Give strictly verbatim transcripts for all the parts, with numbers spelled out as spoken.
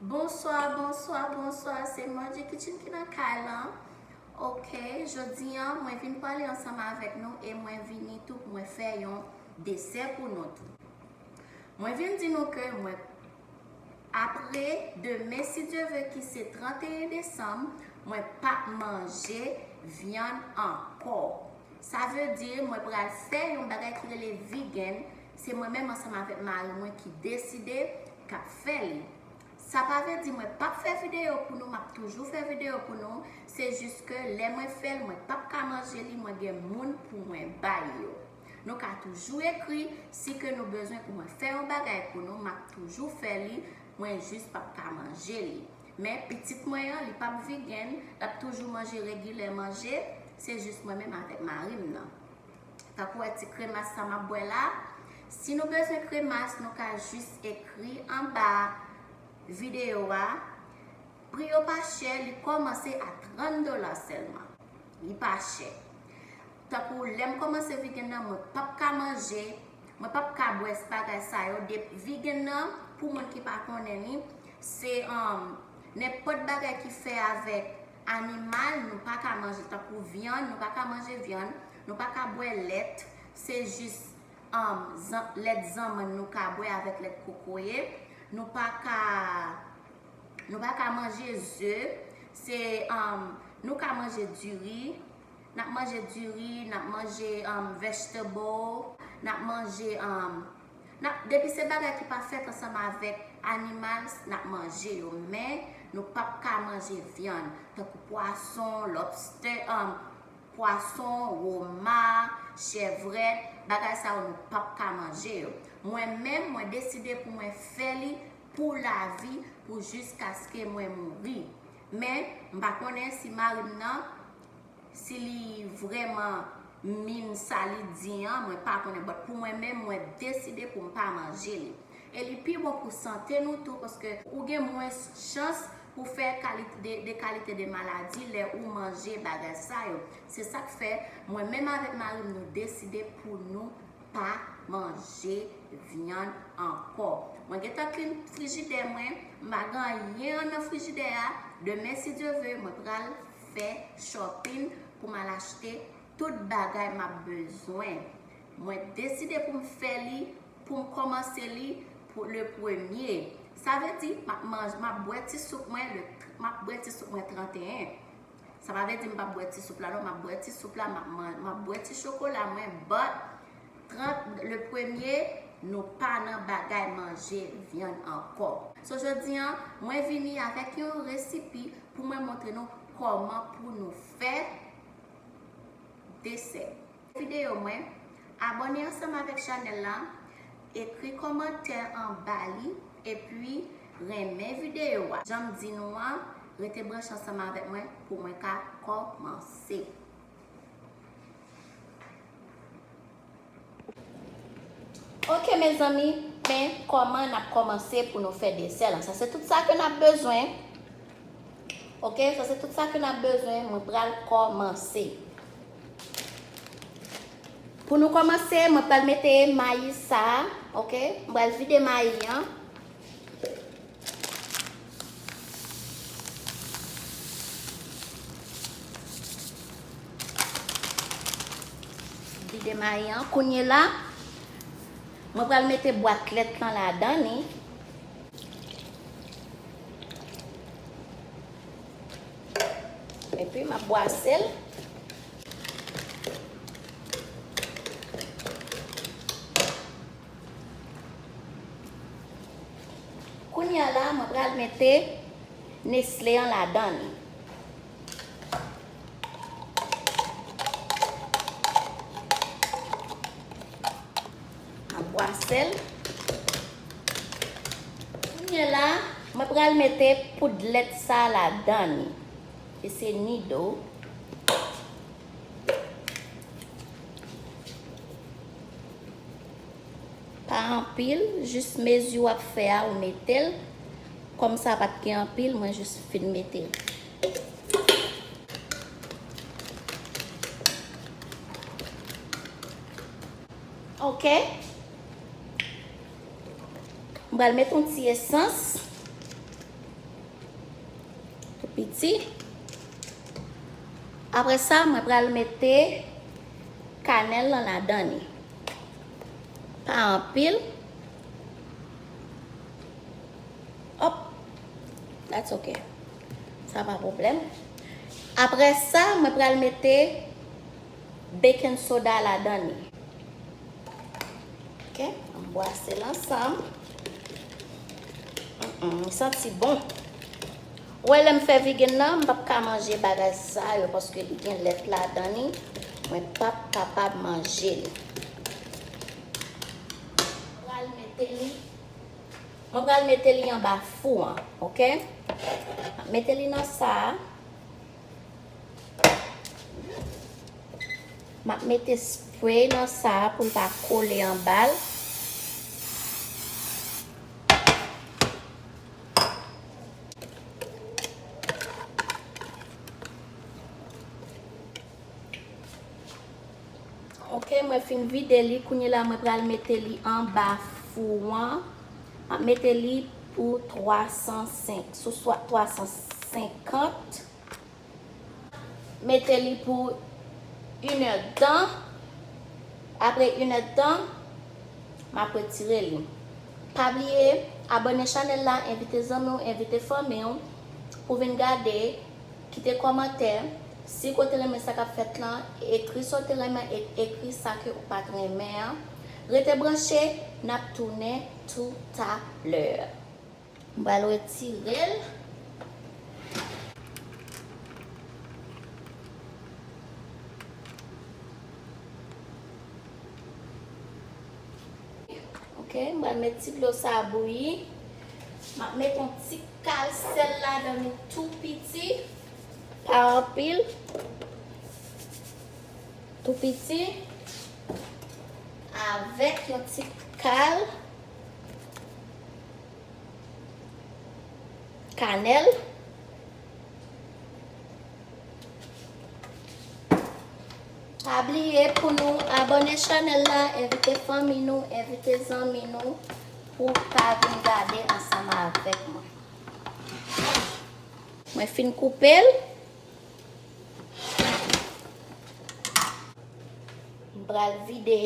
Bonswa, bonswa, bonswa. Se Margie Kitchen ki nan kay lan. Ok, jodi an, mwen vin pale ansanm avèk nou e mwen vini tou pou mwen fè yon desè pou nou tou. Mwen vin di nou ke mwen, apre demen, si Dye ve, ki se tranteyen desanm, mwen p ap manje vyann ankò. Sa vle di, mwen pral fè yon bagay ki rele vegan. Se mwen menm ansanm avèk mari mwen ki deside k ap fè li. Sa pa vle di mwen p ap fè videyo pou nou, m ap toujou fè videyo pou nou. Se jis ke lè mwen fè l, mwen p ap ka manje li, mwen gen moun pou mwen bay yo. Nou ka toujou ekri si ke nou bezwen pou mwen fè yon bagay pou nou, m ap toujou fè li, mwen jis p ap ka manje li. Men pitit mwen an, li p ap vegan, l ap toujou manje regilè manje, se jis mwen menm avèk mari m nan. Tankou wè ti kremas sa m ap bwè la. Si nou bezwen kremas, nou ka jis ekri anba videyo a. Pri yo pa chè, li kòmanse a trant dola sèlman. Li pa chè. Tankou lè m kòmanse vegan nan, mwen p ap ka manje, mwen p ap ka bwè bagay sa yo. De, vegan nan, pou moun ki pa konnen li, se, um, nenpòt bagay ki fè avèk animal, nou pa ka manje, tankou vyann, nou pa ka manje vyann, nou pa ka bwè lèt, se jis, um, zan-, lèt zanmann nou ka bwè avèk lèt kokoye. Nou pa ka, nou pa ka manje ze, se, um, nou ka manje diri, n ap manje diri, n ap manje, um, vegetable, n ap manje, um, n ap, depi se bagay ki pa fèt ansanm avèk animal, n ap manje yo. Men, nou p ap ka manje vyann, tankou pwason, lobster, um, pwason, woma, chèvrèt, bagay sa yo nou p ap ka manje yo. Mwen menm, mwen deside pou mwen fè li pou lavi, pou jiskaske mwen mouri. Men, m pa konnen si mari m nan, si li vrèman min sa li di an, mwen pa konnen. But pou mwen menm, mwen deside pou m pa manje li. E li pi bon pou sante nou tou, paske ou gen mwens chans pou fè kalite de, de kalite de maladi lè ou manje bagay sa yo. Se sa k fè, mwen menm avèk mari m, nou deside pou nou pa manje vyann ankò. Mwen gentan clean frijidè mwen, m pa gen anyen nan frijidè a. Demen, si Dye ve, mwen pral fè shopping pou m al achte tout bagay m ap bezwen. Mwen deside pou m fè li, pou m kòmanse li pou le premye. Sa vle di, m ap manj-, m ap bwè ti soup mwen, le, m ap bwè ti soup mwen tranteyen. Sa pa vle di m p ap bwè ti soup la, non, m ap bwè ti soup la, m ap man-, m ap bwè ti chokola mwen, but trant, le premye, nou pa nan bagay manje vyann ankò. So, jodi an, mwen vini avèk yon resipi pou mwen montre nou kòman pou nou fè desè. Videyo mwen, abòne ansanm avèk chanèl la, ekri kòmantè anba li, epi renmen videyo a. Jan m di nou an, rete branche ansanm avèk mwen pou mwen ka kòmanse. Ok, mezanmi, men kòman n ap kòmanse pou nou fè desè lan. Sa se tout sa ke n ap bezwen. Ok, sa se tout sa ke n ap bezwen. Mwen pral kòmanse. Pou nou kòmanse, mwen pral mete mayi sa a, ok? Mwen pral vide mayi an. Vide mayi an. Kounye la, mwen pral mete bwat lèt lan ladan li. Epi m ap bwase l. Kounye a la, mwen pral mete Nestle an ladan li. M ap bwase l. Kounye a la, mwen pral mete poud lèt sa ladan li. E se Nido. Pa anpil, jis mezi w ap fè a, ou mete l. Kòm sa pa t gen anpil, mwen jis fin mete l. Ok. M pral met yon ti esans. Si. Apre sa, mwen pral mete kanèl lan ladan li. Pa anpil. Hop. That's okay. Sa pa pwoblèm. Apre sa, mwen pral mete baking soda ladan li. Ok, ann bwase l ansanm. Mm, mm, li santi bon. Ou wè lè m fè vegan nan, m p ap ka manje bagay sa yo paske li gen lèt ladan li. Mwen p ap kapab manje li. Mwen pral mete li, mwen pral mete li anba fou an, ok? Mete li nan sa a. M ap mete spray nan sa a pou l pa kole anba l. Ok, mwen fin vide li. Kounye la, mwen pral mete li anba fou an. M ap mete li pou twa san senk, sou swa twa san senkant. Mete li pou inèdtan. Apre inèdtan, m ap retire li. Pa bliye, abòne chanèl la, envite zanmi w, envite fanmi w pou vin gade, kite kòmantè. Si w te renmen sa k ap fèt lan, ekri sa w te renmen e ekri sa ke ou pa t renmen an. Rete branche, n ap tounen toutalè. M pral retire l. Ok, m pral met ti dlo sa a bouyi. M ap met yon ti kal sèl ladan li tou piti. Pa anpil. Tou piti. Avèk yon ti kal kanèl. Pa bliye pou nou abòne chanèl la, envite fanmi nou, envite zanmi nou pou ka vin gade ansanm avèk mwen. Mwen fin koupe l. M pral vide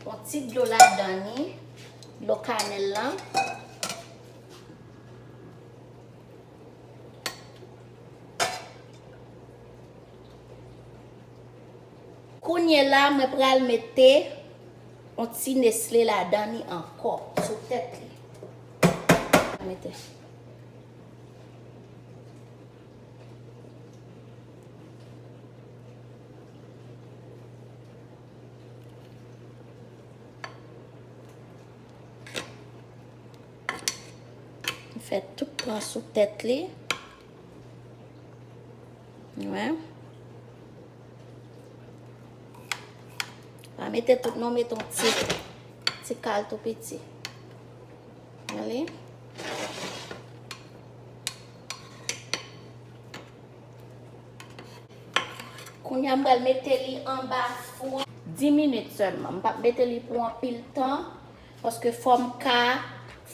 yon ti dlo ladan li, dlo kanèl lan. Kounye la, mwen pral mete yon ti Nestlé ladan li ankò, sou tèt li. Mete. Fè tout pran sou tèt li. Wè. Pa mete tout non, mete yon ti, ti kal tou piti. Gade. Kounye a, m pral mete li anba fou an dis minit sèlman. M p ap mete li pou anpil tan, paske fò m ka,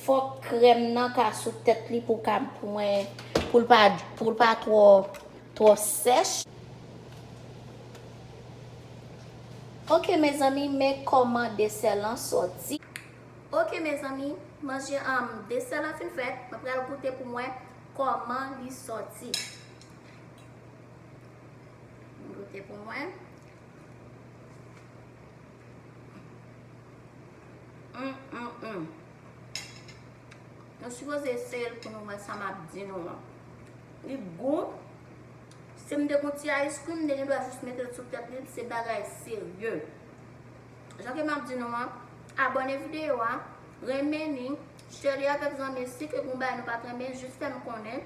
fò krèm nan ka sou tèt li pou ka, pou mwen, pou l pa, pou l pa twò, twò sèch. Ok, mezanmi, men kòman desè lan sòti. Ok, mezanmi, manje, um, desè lan fin fèt. Mwen pral goute pou mwen kòman li sòti. Goute pou mwen. Mm, mm, mm. Nou sipoze eseye l pou nou wè sa m ap di nou an. Li gou. Si m te gon ti ice cream, m te gen dwa jis mete l sou tèt li, se bagay serye. Jan ke m ap di nou an, abòne videyo a, renmen li, share li avèk zanmi, si ke gon bagay nou pa t renmen, jis fè m konnen.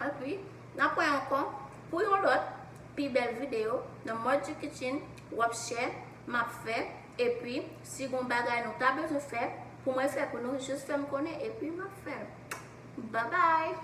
Epi, n ap wè ankò pou yon lòt pi bèl videyo nan Mordjy Kitchen, w ap chè, m ap fè. Epi, si gon bagay nou ta bezwen fè, pou mwen fè pou nou, jis fè m konnen, epi m ap fè l. Babay!